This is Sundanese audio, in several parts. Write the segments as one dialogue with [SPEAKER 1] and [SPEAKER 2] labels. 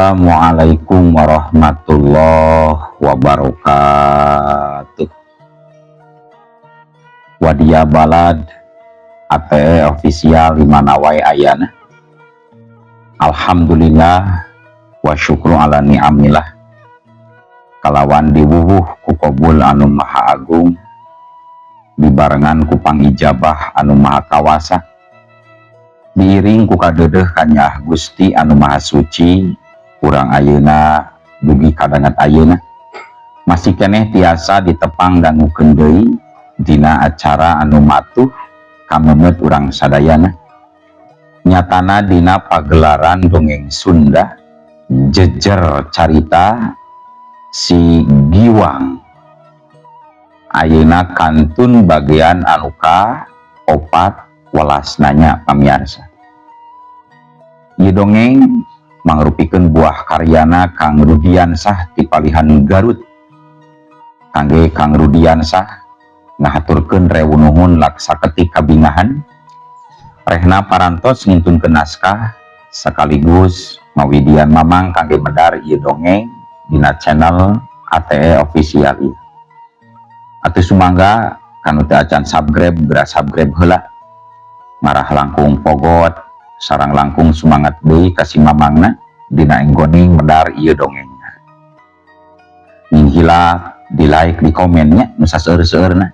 [SPEAKER 1] Assalamualaikum warahmatullahi wabarakatuh. Wadia Balad ATE official di mana wae ayana. Alhamdulillah wa syukru ala ni'amillah. Kalawan diwuwuh ku qabul anu maha agung, dibarengan ku pangijabah anu maha kawasa, diiring ku kadeudeuh kanyaah Gusti anu maha suci. Urang ayeuna dugi kadangat ayeuna masih keneh tiasa ditepang dangukeun deui dina acara anu matuh kamemet urang sadayana, nyatana dina pagelaran dongeng Sunda jejer carita si Giwang. Ayeuna kantun bagian anu ka opat welasnanya pamiarsa. Ieu dongeng mangrupikeun buah karyana Kang Rudiansah ti palihan Garut. Kangge Kang Rudiansah ngahaturkeun rewu nuhun laksaketik kabingahan rehna parantos ngintunkeun naskah sekaligus mawidian mamang kangge medar ieu dongeng dina channel ATE official ieu. Atuh sumangga kanu teu acan subscribe geura subscribe heula, marah langkung pogot sarang langkung semangat deui ka si mamangna dina enggoning medar ieu dongengna. Ning hilap di like di komennya nu saseur-seurna.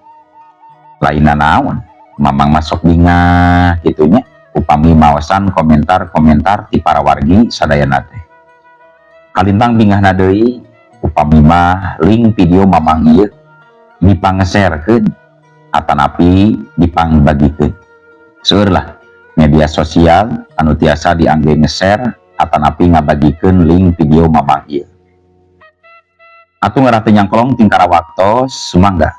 [SPEAKER 1] Lainna naon mamang masuk bingah kitunya upami maosan komentar-komentar ti para wargi sadayana teh. Kalintang bingahna deui upami mah link video mamang ieu dipangeserkeun atanapi dipangbagikeun. Seueur lah media sosial anu tiasa diangge nge-share atanapi ngabagikeun link video mamang ieu. Atuh ngarah teu nyangklong tingkara waktos sumangga.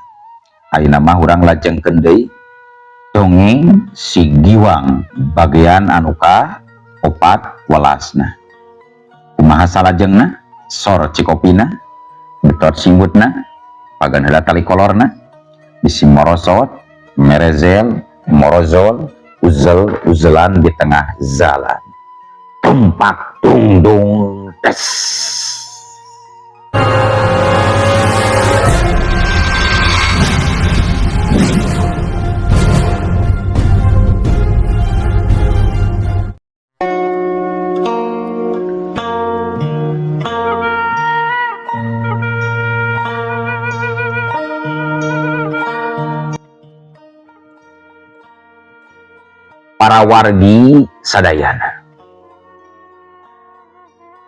[SPEAKER 1] Ayeuna mah urang lajengkeun deui dongeng si Giwang bagian anu ka opat welasna. Kumaha salajengna? Sor cikopina, betot singgutna, pagan heula tali kolorna, bisi morosot, merezel, morozol, uzel uzelan di tengah jalan. Tumpak tungdung tes. Para wargi sadayana,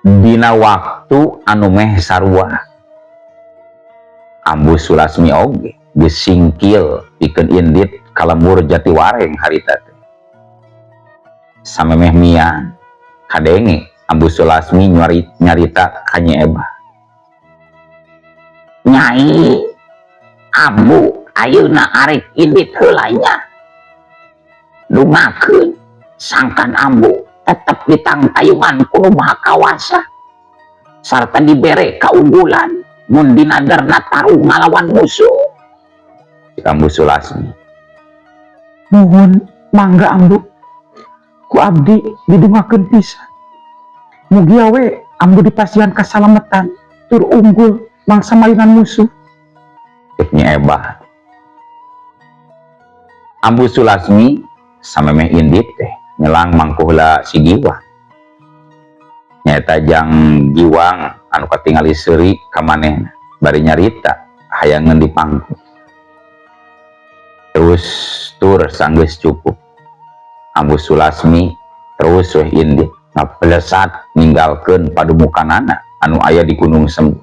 [SPEAKER 1] dina waktu anu meh sarua Ambu Sulasmi oge geus singkil pikeun indit ka lembur Jatiwareng harita teh. Samemeh miang kadenge Ambu Sulasmi nyarita ka Nyi Ebah.
[SPEAKER 2] Nyai, Ambu ayeuna arek indit heula nya. Dungakeun sangkan Ambu tetep ditangtayungan ku Nu Maha Kawasa sarta dibere kaunggulan mun dinaderna tarung ngalawan musuh.
[SPEAKER 1] Ambu Sulasmi,
[SPEAKER 3] nuhun mangga Ambu, ku abdi didungakeun pisan. Mugia we Ambu dipasihan kasalametan tur unggul mangsa mainan musuh.
[SPEAKER 1] Cek Nyi Ebah. Ambu Sulasmi samemeh indit teh nyelang mangkuhla si Giwang. Nyaeta jang Giwang anu katingali seuri ka manehna bari nyarita hayangeun dipangku. Terus tur sanggeus cukup. Ambu Sulasmi terus weh indit ngapelesat ninggalkeun padumukanana anu aya di Gunung Semu.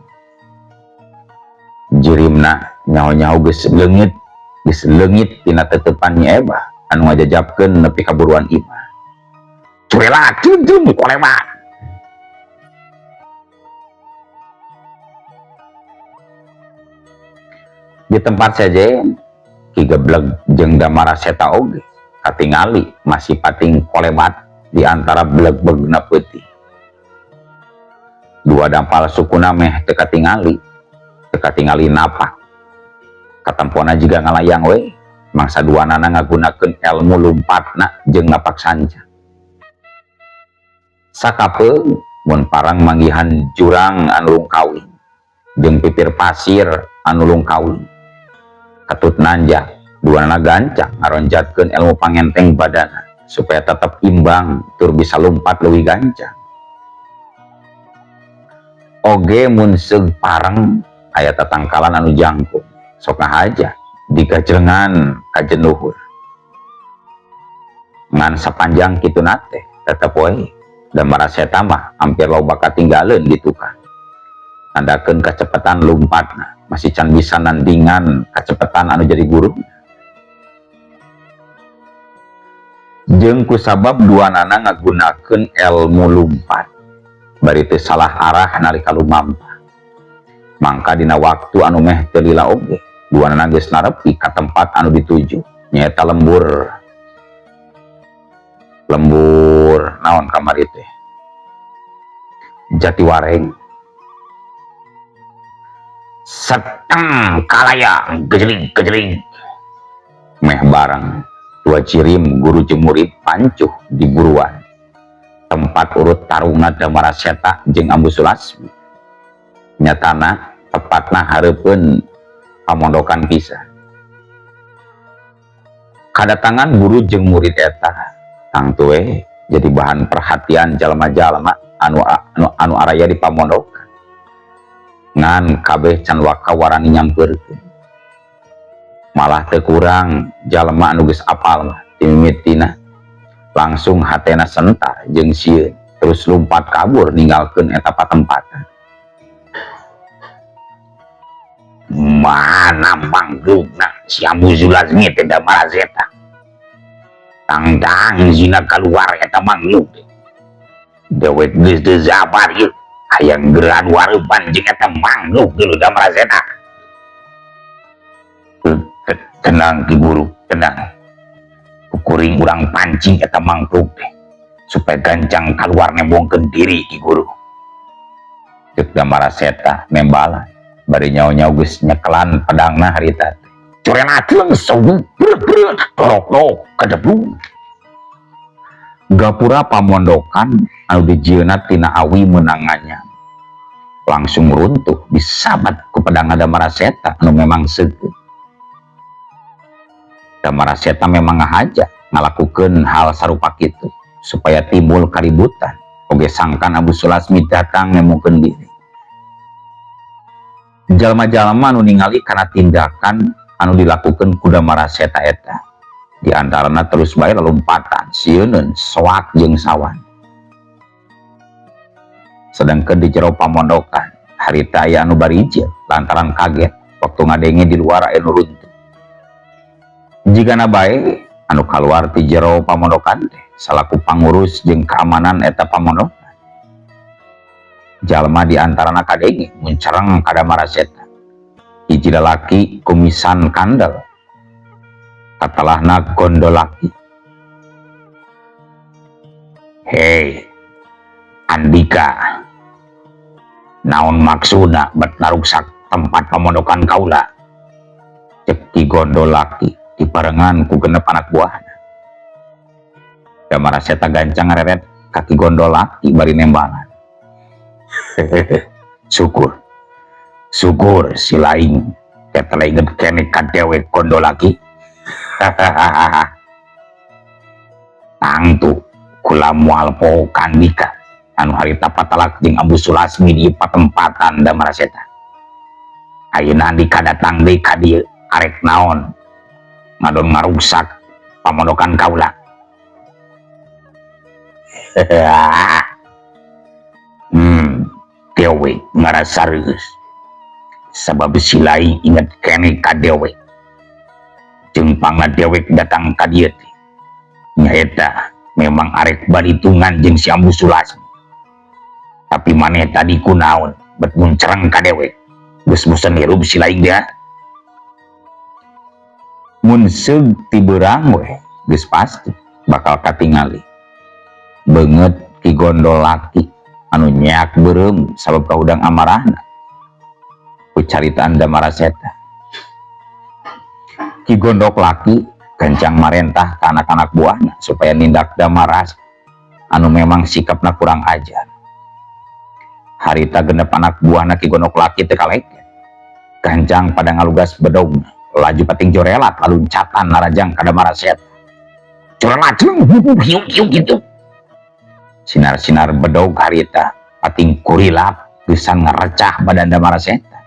[SPEAKER 1] Jirimna nyaho-nyaho geus leungit, geus leungit tina tetepan Nyi Ebah anu ngajajabkeun nepi ka buruan imah. Curelat junjung kolemat. Di tempat sejen Ki Gebleg jeung Damara Seta oge katingali masih pating kolemat di antara bleg-begna peuting. Dua dampal sukuna meh teu katingali, teu katingali napak. Katempona jiga ngalayang we, mangsa duanana ngagunakeun ilmu lumpatna jeung napak sanca. Sakapeung Mun parang manggihan jurang anu lungkawing jeung pipir pasir anu lungkawing. Katut nanjak, duanana gancang ngaronjatkeun ilmu pangenteng badana supaya tetap imbang tur bisa lumpat leuwih gancang. Oge mun seug pareng aya tatangkalan anu jangkung, sok ngahaja digajlengan ka jenuhur. Ngan sapanjang kituna teh tetep we Damara Seta mah hampir loba katinggaleun di tukang. Nandakeun kacepetan lumpatna masih can bisa nandingan kacepetan anu jadi guru. Jeung kusabab duanana ngagunakeun ilmu lumpat bari teu salah arah nalika lumampah. Mangka dina waktu anu meh teu lila oge duanana geus narepi ka tempat anu dituju nyaeta lembur. Lembur naon kamari teh? Jatiwareng.
[SPEAKER 2] Seteng kalayang gejling-gejling.
[SPEAKER 1] Meh bareng dua cirim guru jeung murid pancuh di buruan. Tempat urut tarungna Damara Seta jeung Ambu Sulasmi. Nyatana tepatna hareupeun pamondokan pisan. Kadatangan guru jeung murid eta tangtu we jadi bahan perhatian jalma-jalma anu araya di pamondokan. Ngan kabeh can waka warani nyampeurkeun. Malah teu kurang jalma anu geus apal mah timimitina langsung hatena sentar jeung sieun terus lumpat kabur ninggalkeun eta patempatan.
[SPEAKER 2] Mana manggrugna si Ambu Sulasmi teh Damara Seta. Tangtang zina keluar eta mangluk teh. Dewek geus teu sabar ieu hayang geura wareupan jeung eta mangluk geuleuh Damara Seta. Tenang Ki Guru, tenang. Kuring urang pancing eta mangkluk teh supaya gancang keluar nembongkeun diri Ki Guru.
[SPEAKER 1] Ceuk Damara Seta nembalan bari nyau-nyau geus nyekelan pedangna harita teh.
[SPEAKER 2] Corenakeun sawu beureup-beureup torok-torok kadeblung.
[SPEAKER 1] Gapura pamondokan anu dijieunna tina awi meunanganya langsung runtuh disabat ku pedang Damara Seta anu memang seukeut. Damara Seta memang ngahaja ngalakukeun hal sarupa kitu supaya timbul kaributan oge sangkan Ambu Sulasmi datang nemukeun diri. Jalma-jalma anu ningali kana tindakan anu dilakukeun ku Damara Seta eta di antarana terus bae lalompatan sieuneun soak jeung sawan. Sedangkan di jero pamondokan harita aya anu barijil lantaran kaget waktu ngadenge di luar aya nu runtuh. Jigana bae anu kaluar ti jero pamondokan teh salaku pangurus jeung keamanan eta pamondokan. Jalma di antarana kadenge muncereng ka Damara Seta. Hiji lalaki kumisan kandel katelahna gondolaki.
[SPEAKER 2] Hei Andika, naon maksudna bet ngaruksak tempat pamondokan kaula?
[SPEAKER 1] Cek Ki Gondolaki dibarengan ku genep anak buahna. Damara Seta gancang ngareret ka Ki Gondolaki bari nembalan.
[SPEAKER 2] Syukur, syukur si laing tetela inget kene ka dewek Gondolaki. Tangtu kula moal poho ka Andika anu harita patalak jeung Ambu Sulasmi di patempatan Damara Seta. Ayeuna Andika datang deui ka dieu arek naon ngadon ngaruksak pamondokan kaula. Dewe ngarasa reueus sabab si laing inget kene ka dewek jeung pangna dewek datang ka dieu teh nyaeta memang arek baritungan jeung si Ambu Sulasmi. Tapi maneh tadi kunaon bet muncereng ka dewek geus bosen hirup si laing dia.
[SPEAKER 1] Mun seug ti beurang we geus pasti bakal katingali beungeut Ki Gondolaki anu nyeak beureum sabab kahudang amarahna ku caritaan Damara Seta. Ki Gondok laki gancang marentah ka anak-anak buahna supaya nindak Damara anu memang sikapna kurang ajar. Harita genep anak buahna Ki Gondok Laki teu kaleket. Gancang pada ngalugas bedog, laju pating jorelat laluncatan narajang ka Damara Seta.
[SPEAKER 2] Jorelat hiu hiu gitu.
[SPEAKER 1] Sinar-sinar bedog harita pating kurilap pisan ngerecah badan Damara Seta.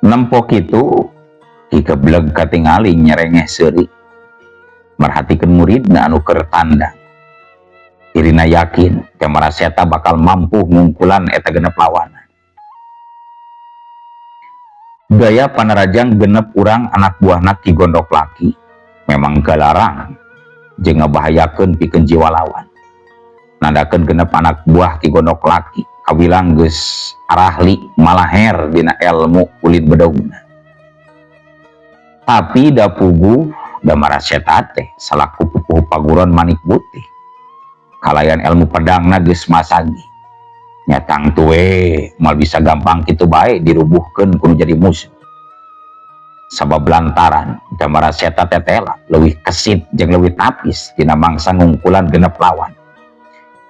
[SPEAKER 1] Nempo kitu, Ki Gebleg katingali nyerengeh seuri. Merhatikeun muridna anu keur tandang. Dirina yakin Damara Seta bakal mampu ngungkulan eta genep lawan. Gaya panarajang genep urang anak buahna Ki Gondok Laki memang galarang jeung ngabahayakeun pikeun jiwa lawan. Nandakeun genep anak buah Ki Gondok Laki kawilang geus arahli malaher dina ilmu ulin bedogna. Tapi da puguh Damara Seta teh salaku pupuhu paguron Manik Putih. Kalayan ilmu pedangna geus masagi. Nya tangtu we moal bisa gampang kitu bae dirubuhkeun ku nu jadi musuh. Sabab lantaran Damara Seta tetela leuwih kesit jeung leuwih tapis dina mangsa ngungkulan genep lawan.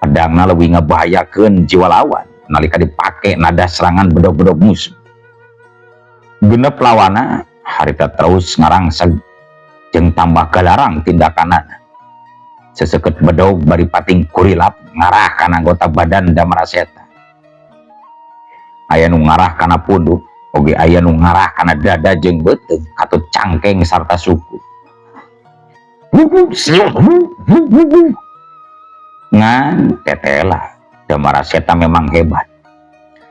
[SPEAKER 1] Pedangna leuwih ngabahayakeun jiwa lawan nalika dipake nada serangan bedog-bedog musuh. Genep lawana harita terus ngarangseg jeung tambah galarang tindakanana. Seseket bedog bari pating kurilap ngarah kana anggota badan Damara Seta. Aya nu ngarah kana punduk, oge aya nu ngarah kana dada jeung beuteung katut cangkeng sarta suku. Ngan tetela Damara Seta memang hebat.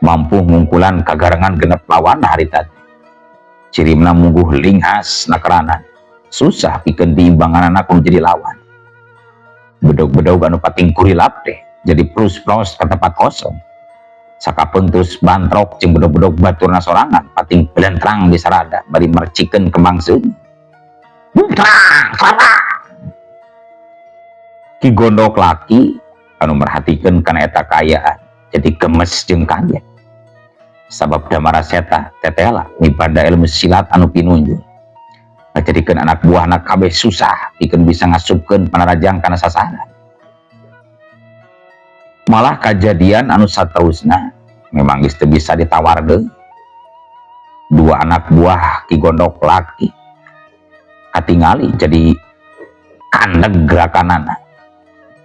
[SPEAKER 1] Mampu ngungkulan kagarengan genep lawan harita. Cirimna mungguh linghas nakeranan. Susah pikeun diimbanganana ku jadi lawan. Bedog-bedog anu pating kurilap teh jadi plus-plus ke tempat kosong. Sakapeung terus bantrok jeung bedog-bedog baturna sorangan pating belentrang di sarada bari mercikeun kembang seuneu. Ki Gondok Laki anu merhatikeun kana eta kaayaan jadi gemes jeung kaget. Sabab Damara Seta tetela mibanda ilmu silat anu pinunjul. Ngajadikeun anak buahna kabeh susah pikeun bisa ngasupkeun panarajang kana sasaran. Malah kajadian anu saterusna memang geus teu bisa ditawar deui. Dua anak buah Ki Gondok Laki katingali jadi kandeg gerakanana.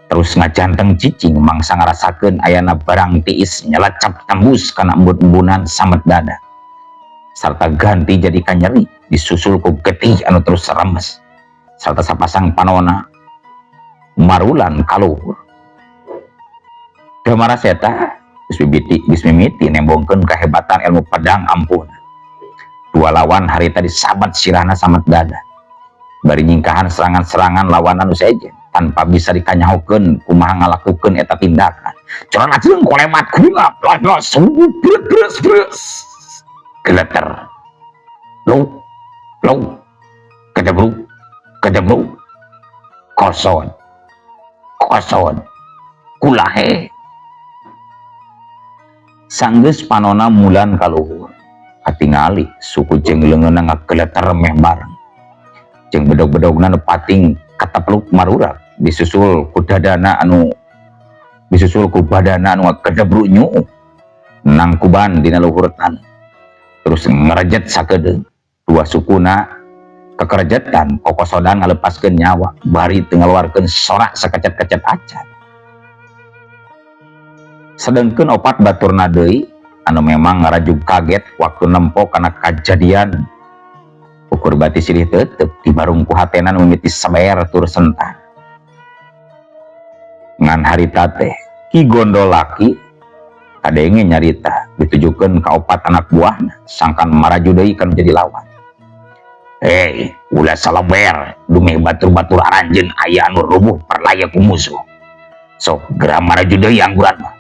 [SPEAKER 1] Terus ngajanteng cicing mangsa ngarasakeun ayana barang tiis nyelecap tembus kana embun-embunan samet dada. Sarta ganti jadi kanyeri disusul ku getih anu terus remes sarta sapasang panona marulan kaluhur. Damara Seta geus mimiti geus mimiti nembongkeun kehebatan ilmu pedang ampuhna. Dua lawan harita disabat sirahna samet dada. Bari nyingkahan serangan-serangan lawan anu sejen tanpa bisa dikanyahokeun kumaha ngalakukeun eta tindakan. Coran aceng kolemat kulap los beres beres geleter. Lu lu kedebruk kedebruk kosong kosong kulahe. Sanggeus panona mulan kaluhur katingali suku jeung leungeunna ngageleter meh bareng jeung bedog-bedogna nu pating katapluk marurak disusul ku dadana anu disusul ku badana anu ngagedebruk nyuuh nangkuban dina luhur taneuh terus ngerejet sakedeung dua sukuna kekerejetan kokosodan ngalepaskeun nyawa bari teu ngaluarkeun sorak sakecet-kecet acan. Sedengkeun opat baturna deui anu memang ngarajug kaget waktu nempo kana kajadian ukur bati silih tetep dibarung ku hatena nu mimiti seber tur sentar. Ngan harita teh Ki Gondol Laki kadenge nyarita ditujukeun ka opat anak buahna sangkan maraju deui kan jadi lawan.
[SPEAKER 2] Hei, ulah saleber dumeh batur-batur aranjeun aya anu rubuh perlaya ku musuh. Sok geura maraju deui angguran mah.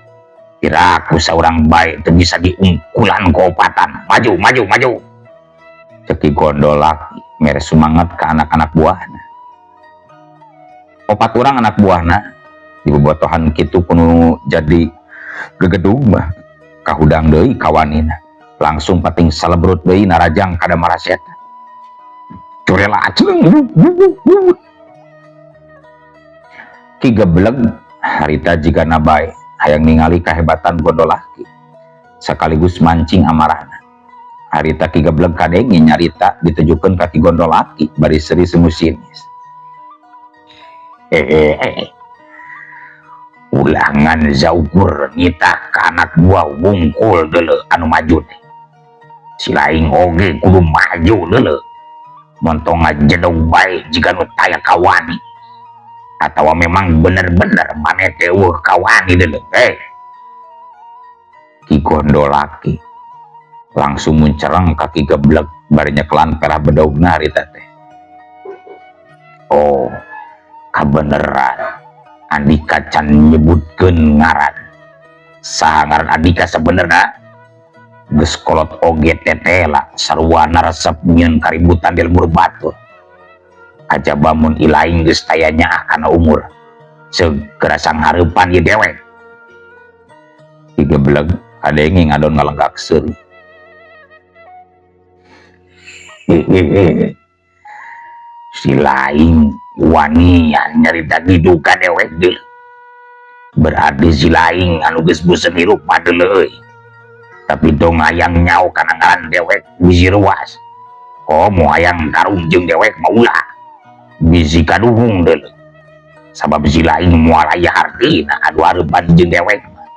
[SPEAKER 2] Piraku saurang bae teu bisa diungkulan ku opatan. Maju, maju, maju.
[SPEAKER 1] Cek Ki Gondol Laki mere semangat ke anak-anak buahna. Opat urang anak buahna dibobotohan kitu kudu jadi gegedug mah kahudang deui kawanina. Langsung pating salebrut deui narajang ka Damara Seta.
[SPEAKER 2] Curela aceng.
[SPEAKER 1] Ki Gebleg harita jigana bae Hayang ningali kahebatan Gondolaki sekaligus mancing amarahna. Harita Ki Geblek kadenge nyarita ditujukeun ka Ki Gondolaki bari seuri semu sinis.
[SPEAKER 2] Hehehe, ulangan zaukur nitah ka anak buah wungkul deuleu anu maju teh. Si laing oge kudu maju deuleu. Montong ngajedog bae jiga nu taya kawani. Atawa memang bener-bener maneh teh euweuh kawani deuleu. Hei.
[SPEAKER 1] Ki Gondolaki langsung muncereng ka Ki Geblek bari nyekelan perah bedogna harita teh.
[SPEAKER 2] Oh, kabeneran Andika can nyebutkeun ngaran. Saha ngaran Andika sebenarnya? Geus kolot oge tetela sarwana resep nyieun kaributan di lembur batur. Kajaba mun ilaing geus taya nyaah kana umur. Segera sanghareupan ieu dewek.
[SPEAKER 1] Ki Geblek kadenge ngadon ngalenggak seuri.
[SPEAKER 2] Hehehe. Si laing wanian nyarita kitu ka dewek deuleu. Berarti si laing anu geus bosen hirup mah deuleu euy. Tapi tong hayang nyaho kana ngaran dewek bisi ruas. Komo hayang tarung jeung dewek mah ulah. Bisi kaduhung deuleu. Sabab si laing moal aya hartina adu hareupan jeung dewek mah.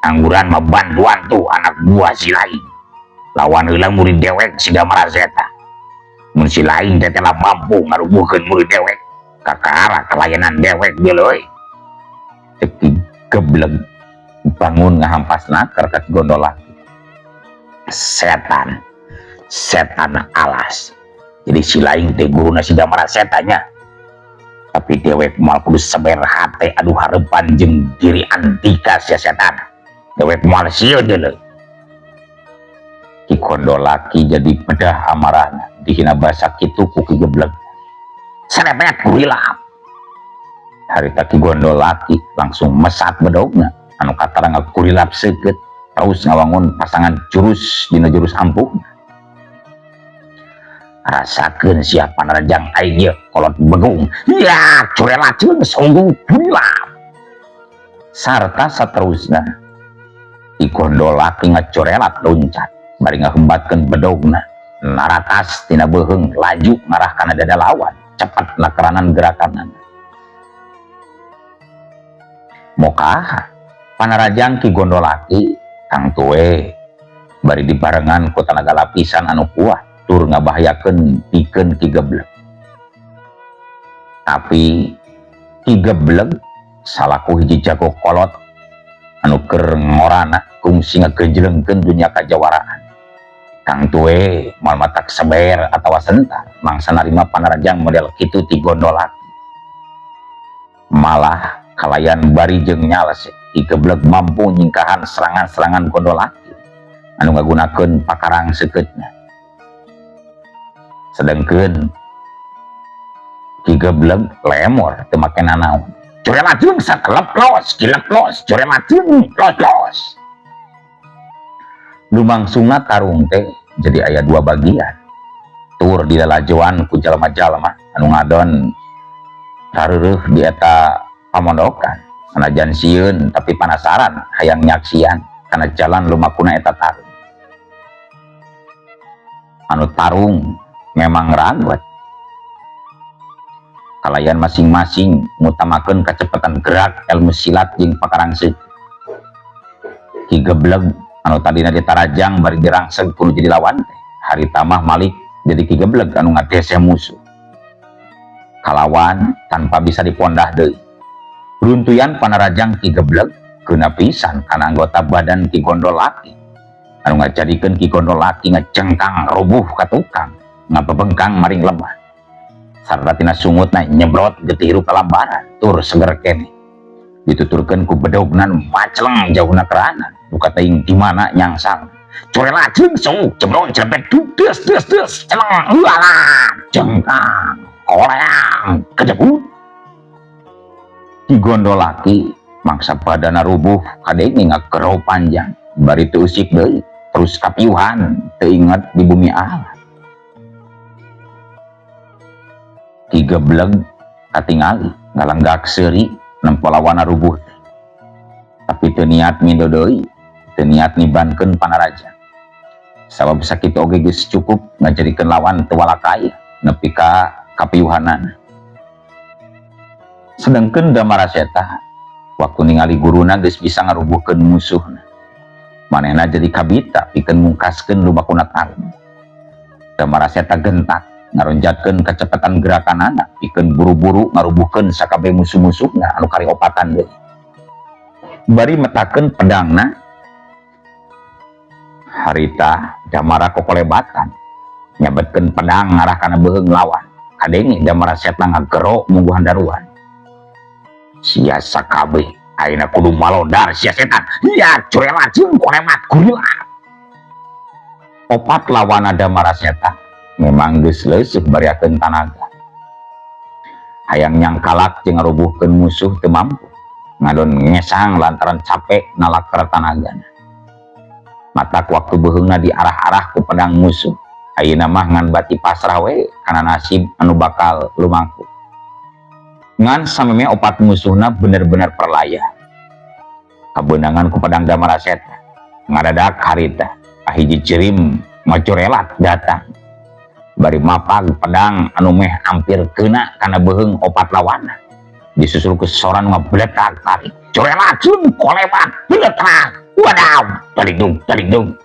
[SPEAKER 2] Angguran mah bantuan tuh anak buah si laing. Lawan heula murid dewek siga maraseta. Mun si laing teh telah mampu ngarubuhkeun murid dewek, kakara kelayanan dewek deuleu euy.
[SPEAKER 1] Cek Ki Geblek bangun ngahampas naker ka Ki Gondolaki.
[SPEAKER 2] Setan, setan alas. Jadi si laing teh guruna si Damara setanya. Tapi dewek moal kudu seber hate adu hareupan jeung diri Andika sia setan. Dewek moal sieun deuleu.
[SPEAKER 1] Ki Gondolaki jadi pedah amarahna dihina basa kitu ku Ki Geblek.
[SPEAKER 2] Serepet kurilap.
[SPEAKER 1] Harita Ki Gondolaki langsung mesat bedogna anu katara ngakurilap seukeut terus ngawangun pasangan jurus dina jurus ampuhna.
[SPEAKER 2] Rasakeun sia panarajang aing ieu kolot begung. Ya, curelaceun sungguh kurilap.
[SPEAKER 1] Sarta saterusna Ki Gondolaki ngacorelat loncat bari ngahembatkeun bedogna naratas tina beuheung laju ngarah kana dada lawan cepat nakeranan gerakanana. Mokah panarajang Ki Gondolaki kang tue bari dibarengan ku tanaga lapisan anu kuat tur ngabahayakeun pikeun Ki Geblek. Tapi Ki Geblek salaku hiji jago kolot anu keur ngorana kungsi ngagenjlengkeun dunya kajawaraan. Kang tue moal matak seber atawa sentar mangsa narima panarajang model kitu ti Gondolaki. Malah kalayan bari jeung nyales Ki Geblek mampu nyingkahan serangan-serangan Gondolaki anu ngagunakeun pakarang seukeutna. Sedengkeun Ki Geblek lemor teu make nanaon.
[SPEAKER 2] Curelaceun sakelep los, kilep los, curelaceun los los.
[SPEAKER 1] Lumangsungna tarung teh jadi aya dua bagian. Tur dilalajoan ku jalma-jalma anu ngadon sareureuf di eta pamondokan. Sanajan sieun tapi panasaran hayang nyaksian kana jalan lumakuna eta tarung. Anu tarung memang ragot. Kalayan masing-masing ngutamakeun kacepatan gerak ilmu silat jeung pakarang seuk. Ki Geblek anu tadina ditarajang bari dirangseg kudu jadi lawan teh. Harita mah malik jadi Ki Geblek anu ngadese musuh. Kalawan tanpa bisa dipondah deui. Runtuyan panarajang Ki Geblek keuna pisan kana anggota badan Ki Gondolaki. Anu ngajadikeun Ki Gondolaki ngacengkang robuh ka tukang, ngabebengkang maring lemah. Sarta tina sungutna nyebrot getih hirup kalambaran tur seger keneh. Dituturkeun ku bedogna nu macleng jauhna keranan, duka teuing di mana nyangsang.
[SPEAKER 2] Curelaceun sunguk jebrot jrebet des des des celeng ualah jengkang koleang kejebut.
[SPEAKER 1] Ki Gondolaki mangsa badana rubuh kadenge ngagero panjang bari teu usik deui terus kapiuhan teu inget di bumi alam. Ki Geblek katingali ngalenggak seuri nempo lawana rubuh teh. Tapi teu niat mindo deui, teu niat nibankeun panaraja. Sabab sakitu oge geus cukup ngajadikeun lawan teu walakaya nepi ka kapiuhanana. Sedengkeun Damara Seta waktu ningali guruna geus bisa ngarubuhkeun musuhna. Manehna jadi kabita pikeun mungkaskeun lumakuna tarung. Damara Seta gentak ngaronjatkeun kecepatan gerakanana pikeun buru-buru ngarubuhkeun sakabeh musuh-musuhna anu kari opatan deui. Bari metakeun pedangna harita Damara kokolebatan nyabetkeun pedang ngarah kana beuheung lawan. Kadenge Damara Seta ngagero mungguhan daruan. Sia sakabeh ayeuna kudu malodar sia setan. Ya curelat jeung kolemat gurila. Opat lawana Damara Seta memang geus leuseuk bariakeun tanaga. Hayang nyangkalak jeung ngarubuhkeun musuh teu mampu. Ngadon ngesang lantaran capek nalaker tanagana. Matak waktu beuheungna diarah-arah ku pedang musuh. Ayeuna mah ngan bati pasrah we kana nasib anu bakal lumangku. Ngan sameme opat musuhna bener-bener perlaya. Kabeunangan ku pedang Damara Seta. Ngadadak harita ahiji cirim macorelat datang. Bari mapag pedang anu meh hampir kena kana beuheung opat lawana. Disusul ku soran ngabletak tarik. Corelat jeung kolebat bletak. Wadaw, talikdung talikdung.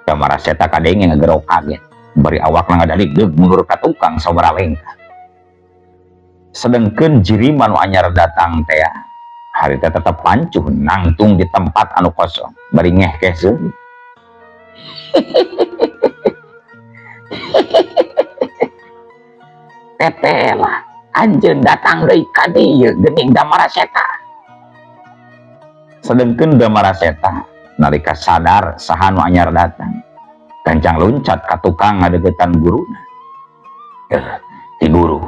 [SPEAKER 1] Damara Seta kadenge ngagero kaget. Bari awakna ngadalikdeug mundur ka tukang sabaraha lengkah. Sedengkeun jirim anu anyar datang teh harita tetep pancuh nangtung di tempat anu kosong bari ngehkeh seuri. Tetelah anjeun datang deui ka dieu geuning Damara Seta. Sedengkeun Damara Seta nalika sadar saha nu anyar datang gancang loncat ka tukang ngadeukeutan guruna. Ki guru,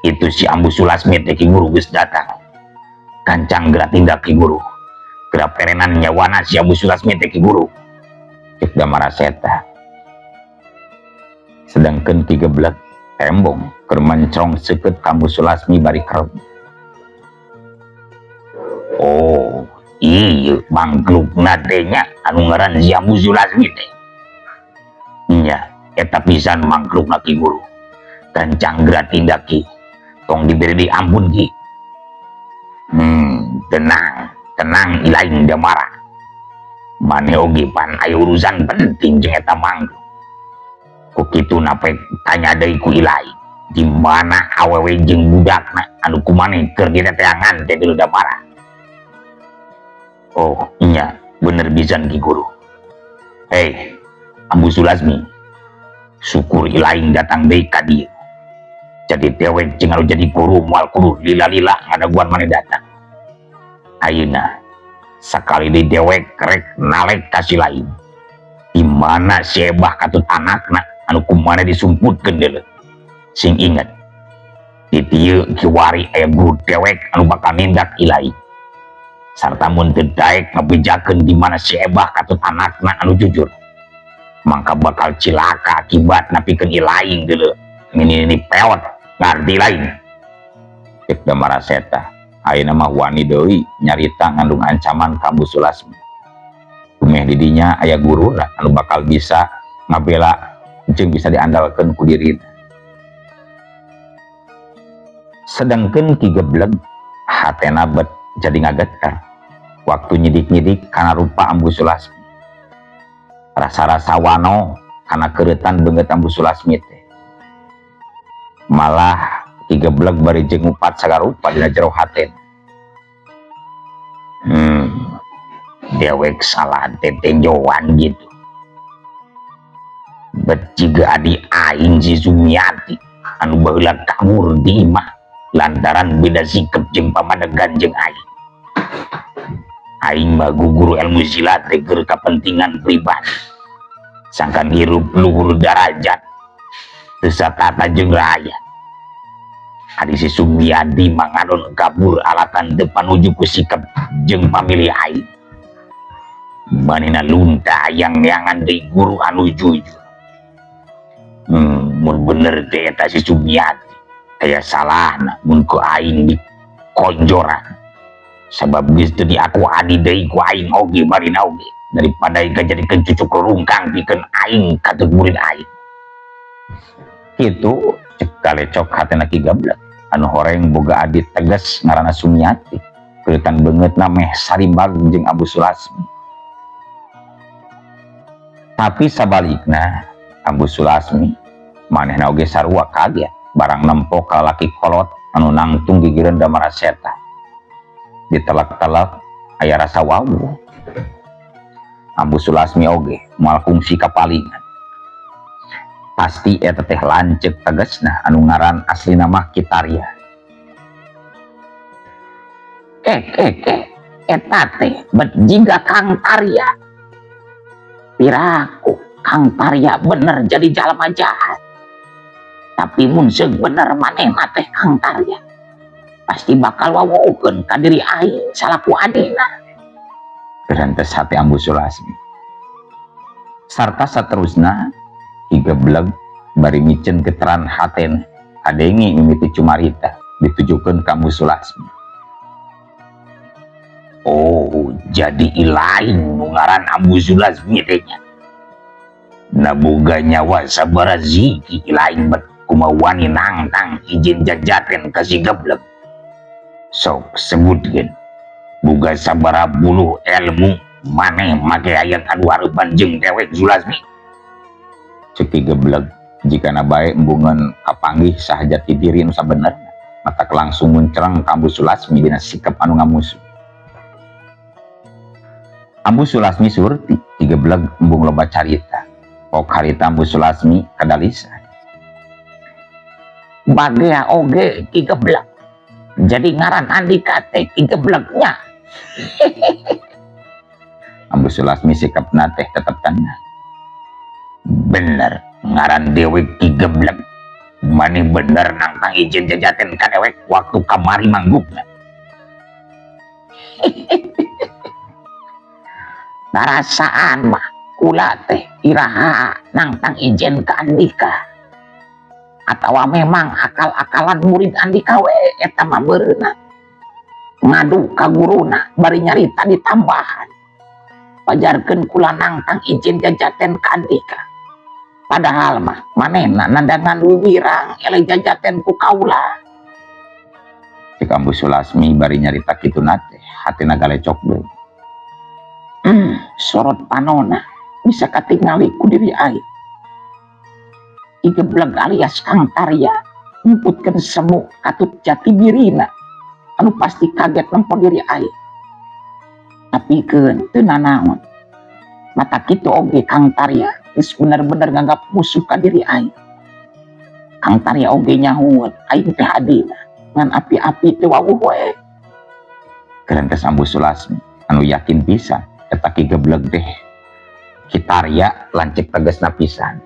[SPEAKER 1] itu si Ambu Sulasmi teh ki guru geus datang. Gancang geura tindak ki guru. Geura perenan nyawana si Ambu Sulasmi teh ki guru. Cek Damara Seta. Sedangkeun Ki Geblek tembong keur mencrong seukeut ka Ambu Sulasmi bari kerep. Oh, iya mangklukna teh nya anu ngaran si Ambu Sulasmi teh. Nya, eta pisan mangklukna ki guru. Gancang geura tindak ki. Tong diberi di ampun ki. Tenang, tenang ilaing Damara. Mane oge pan aya urusan penting jeung eta mangkluk. Ku kitu napek tanya deui ku ilai. Di mana awewe jeung budakna anu kumaneh keur diteteangan teh deuleu Damara. Oh, nya bener pisan ki guru. Hei, Ambu Sulasmi. Syukur ilaing datang deui ka dieu. Jadi dewek jeung anu jadi guru moal kudu lila-lila ngadaguan maneh datang. Ayeuna sakali deui dewek rek nalek ka si lain. Di mana si Ebah katut anakna anu kumaneh disumputkeun deuleu. Sing inget, di dieu kiwari aya guru dewek anu bakal nindak ilahi. Sarta mun teu daek ngabejakeun di mana si Ebah katut anakna anu jujur. Mangka bakal cilaka akibatna pikeun ilaing deuleu. Ini ini peot ngarti lain. Cek Damara Seta ayeuna mah wani deui nyarita ngandung ancaman ka Ambu Sulasmi. Kumeh didinya aya guruna anu bakal bisa ngabela jeung bisa diandalkeun ku dirina. Sedengkeun Ki Geblek hatena bet jadi ngageter waktu nyidik-nyidik kana rupa Ambu Sulasmi. Rasa-rasa wano kana keureutan beungeut Ambu Sulasmi teh. Malah Ki Geblek bari jeung ngupat sagarupa dina jero haten. Dewek salah tetenjoan gitu. Bet jiga adi aing si Sumiati anu baheula kabur di imah lantaran beda sikep jeung pamadegan jeung aing. Aing mah guguru ilmu silat teh keur kapentingan pribadi. Sangkan hirup luhur darajat teu satata jeung rakyat. Adi si Sumiati mah ngadon kabur alatan teu panuju ku sikep jeung pamilih aing. Manehna lunta hayang neangan deui guru anu jujur. Mun bener teh eta si Sumiati aya salahna mun ku aing dikonjoran.
[SPEAKER 2] Sabab geus teu diaku adi deui ku aing oge barina oge daripada kajadikeun cucuk rungkang pikeun aing katut murid aing.
[SPEAKER 1] Kitu cek galecok hatena Ki Geblek anu horeng boga adi tegas ngaranna Sumiati. Keulitan beungeutna meh sarimbag jeung Ambu Sulasmi. Tapi sabalikna Ambu Sulasmi manehna oge sarua kaget barang nempo ka lalaki kolot anu nangtung gigireun Damara Seta. Ditelak-telak aya rasa wawuh. Ambu Sulasmi oge moal kungsi kapalingan. Pasti eta teh lanceuk tegesna anu ngaran aslina mah Ki Tarya.
[SPEAKER 2] Eh eh eh, eta teh bet jiga Kang Tarya. Piraku Kang Tarya bener jadi jalma jahat. Tapi mun seug bener manehna teh Kang Tarya, pasti bakal wawuhkeun ka diri aing salaku adina.
[SPEAKER 1] Gerentes hati Ambu Sulasmi. Sarta saterusna Ki Geblek bari miceun getaran hatena kadenge mimiti cumarita ditujukeun ka Ambu Sulasmi.
[SPEAKER 2] Oh, jadi ilaing nu ngaran Ambu Sulasmi teh nya. Na boga nyawa sabaraha ziki ilaing bet kumaha wani nangtang izin jajaten ka si Geblek. Sok sebutkeun boga sabaraha buluh ilmu maneh make aya adu hareupan jeung dewek, Sulasmi?
[SPEAKER 1] Cek Ki Geblek jikana bae embungeun kapanggih saha jati diri nu sabenerna, matak langsung muncereng ka Ambu Sulasmi dina sikap anu ngamusuh. Ambu Sulasmi surti Ki Geblek embung loba carita. Pok harita Ambu Sulasmi kadalisan.
[SPEAKER 2] Bagea oge, Ki Geblek. Jadi ngaran andika teh Ki Gebleknya?
[SPEAKER 1] Ambu Sulasmi sikapna teh tetep tenang.
[SPEAKER 2] Bener ngaran dewek Ki Geblek? Maneh bener nangtang izin jajaten ka dewek waktu kamari manggupna? Parasaan mah kula teh iraha nangtang izin ka andika? Atawa memang akal-akalan murid andika we eta mah meureunna ngadu ka guruna bari nyarita ditambahan pajarkeun kula nangtang izin jajaten ka andika, padahal mah manehna nandangan wiwirang eleh jajaten ku kaula.
[SPEAKER 1] Cek Ambu Sulasmi bari nyarita kituna teh hatina galecok deui.
[SPEAKER 2] Sorot panona bisa katingali ku diri aing. Ki Geblek alias Kang Tarya nyumputkeun semu katut jati dirina anu pasti kaget nempo diri aing. Tapi keun teu nanaon. Mata kitu oge Kang Tarya geus bener-bener nganggap musuh ka diri aing. Kang Tarya oge nyahueun aing teh adina, ngan api-api teu wawuh we.
[SPEAKER 1] Gerentes Ambu Sulasmi anu yakin pisan eta Ki Geblek teh Ki Tarya lanceuk tegesna pisan.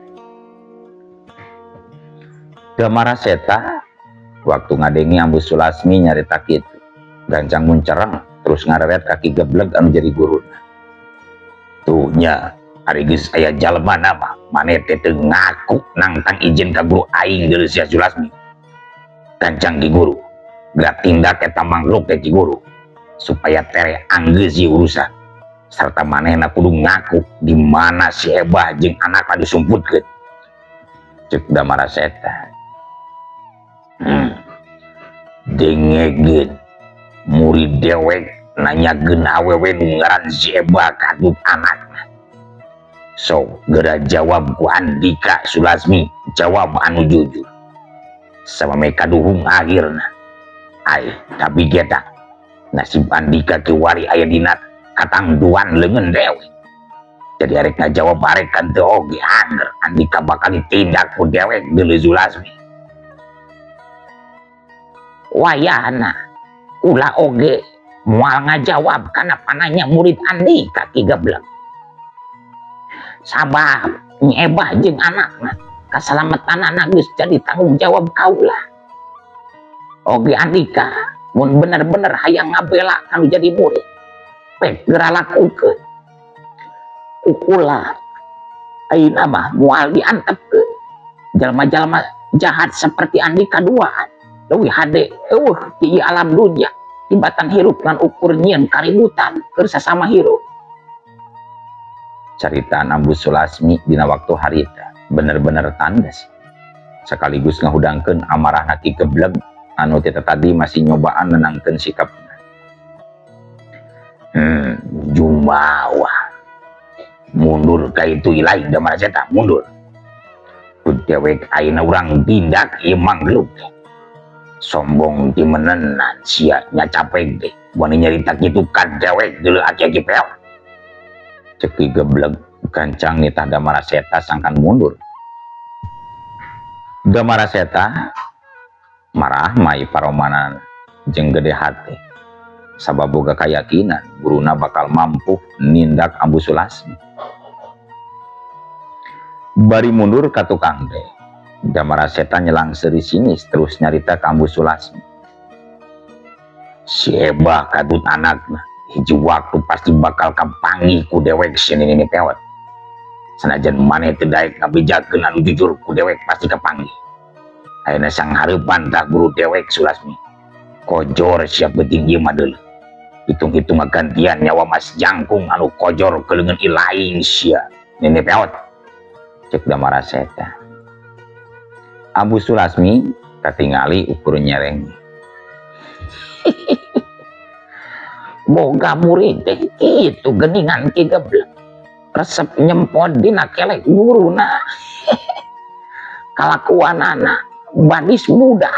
[SPEAKER 1] Damara Seta waktu ngadenge Ambu Sulasmi nyarita kitu, gancang muncereng terus ngareret ka Ki Geblek anu jadi guruna.
[SPEAKER 2] Tuh nya, ari geus aya jalma mah maneh teh teu ngaku nangtang izin ka guru aing deuleu sia, Sulasmi. Gancang, Ki Guru, gerak tindak eta makhluk teh, Ki Guru, supaya tere anggeus ieu urusan. Serta manehna kudu ngaku di mana si Ebah jeung anakna disumputkeun.
[SPEAKER 1] Cek Damara Seta.
[SPEAKER 2] Dengekeun, murid dewek nanyakeun awewe nu ngaran si Ebah katut anakna. Sok geura jawab ku andika, Sulasmi, jawab anu jujur. Samemeh kaduhung akhirna. Ai, tapi geta nasib andika kiwari aya dina katangduan leungeun dewek. Jadi arek ngajawab arek kan teu oge anger andika bakal ditindak ku dewek deuleu, Sulasmi. Wayahna kula oge moal ngajawab kana pananya murid andika, Ki Geblek. Sabab Nyi Ebah jeung anakna kasalamatan anak geus jadi tanggung jawab kaula. Oge andika mun bener-bener hayang ngabela kanu jadi murid, pek geura lakukeun. Ku kula ayeuna mah moal diantepkeun jalma-jalma jahat seperti andika duaan. Leuwih hade euweuh di alam dunya.
[SPEAKER 3] Tibatan hirup ngan ukur nyieun kaributan keur sasama hirup.
[SPEAKER 1] Caritaan Ambu Sulasmi dina waktu harita bener-bener tandas. Sekaligus ngahudangkeun amarahna Ki Geblek anu tita tadi masih nyobaan nenangkeun sikapna.
[SPEAKER 2] Jumawa. Mundur ka itu ilahi Damara Seta, mundur. Ku dewek ayeuna urang tindak ieu manggeluk teh. Sombong di menenan sia nya capek teh. Wani nyarita kitu ka dewek deuleu aki-aki peot.
[SPEAKER 1] Cek Ki Geblek gancang nitah Damara Seta sangkan mundur. Damara Seta marah mai paromanan jeung gede hati. Sabab boga kayakinan guruna bakal mampu nindak Ambu Sulasmi. Bari mundur ka tukang teh, Damara Seta nyelang seuri sinis terus nyarita ka Ambu Sulasmi.
[SPEAKER 2] Si Ebah katut anakna, hiji waktu pasti bakal kapanggih ku dewek si nini pewet. Sanajan maneh teu daek ngabejakeun anu jujur ku dewek pasti kapanggih. Ayeuna sang hareupan tah guru dewek Sulasmi. Kojor siap beuting ieu mah deuleu. Hitung-hitung gantian nyawa Mas Jangkung anu kojor keleungeun ilaing sia nini pewet.
[SPEAKER 1] Cek Damara Seta. Ambu Sulasmi katingali ukur nyereng.
[SPEAKER 3] Boga murid teh kitu geuningan Ki Geblek. Resep nyempot dina kelek guruna. Kalakuanana badis muda.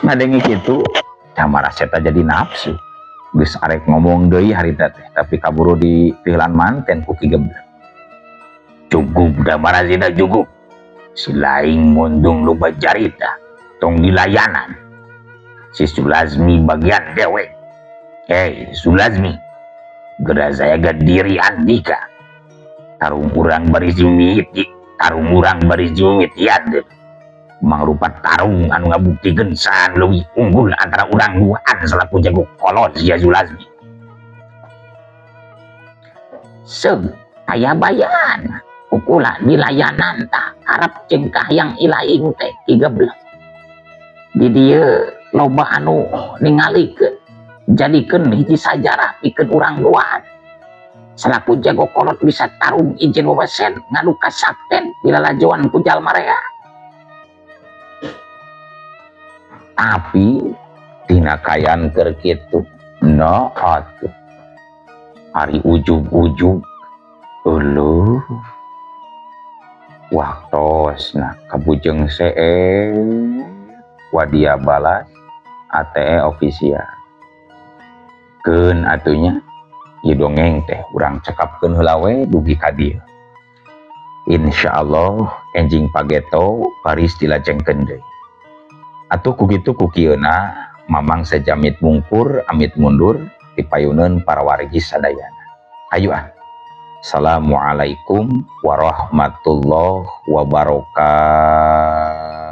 [SPEAKER 1] Ngadengi kitu Damara Seta jadi nafsu. Geus arek ngomong deui harita teh, tapi kaburu dipihlan manten ku Ki Geblek.
[SPEAKER 2] Cukup Damara Seta cukup. Si laing mundung loba carita, tong dilayanan. Si Sulasmi bagian dewek. Hei Sulasmi, geura saya diri andika. Tarung urang bari jumit, tarung urang bari jumit ya deh. Mangrupa tarung anu ngabuktikeun saha leuwih unggul antara urang duaan salaku jago kolot sia Sulasmi.
[SPEAKER 3] Seug aya bayan kukula dilayanan tah arep jeung kahayang ilaing teh Ki Geblek. Di dieu loba anu ningalikeun jadikeun hiji sajarah pikeun urang duaan. Salaku jago kolot bisa tarung ijen wewesen ngadu kasakten dilalajoan ku jalma rea.
[SPEAKER 1] Tapi tina kayan keur kitu no atuh ari ujug-ujug euleuh waktosna kabujeng see wadia balas ATE official keun atunya ieu dongeng teh urang cekapkeun heula we dugi ka dieu. Insyaallah enjing pageto baris dilajengkeun deui. Atuh ku kitu ku kieuna mamang sejamit mungkur amit mundur dipayuneun para wargi sadayana. Ayo ah. Assalamualaikum warahmatullahi wabarakatuh.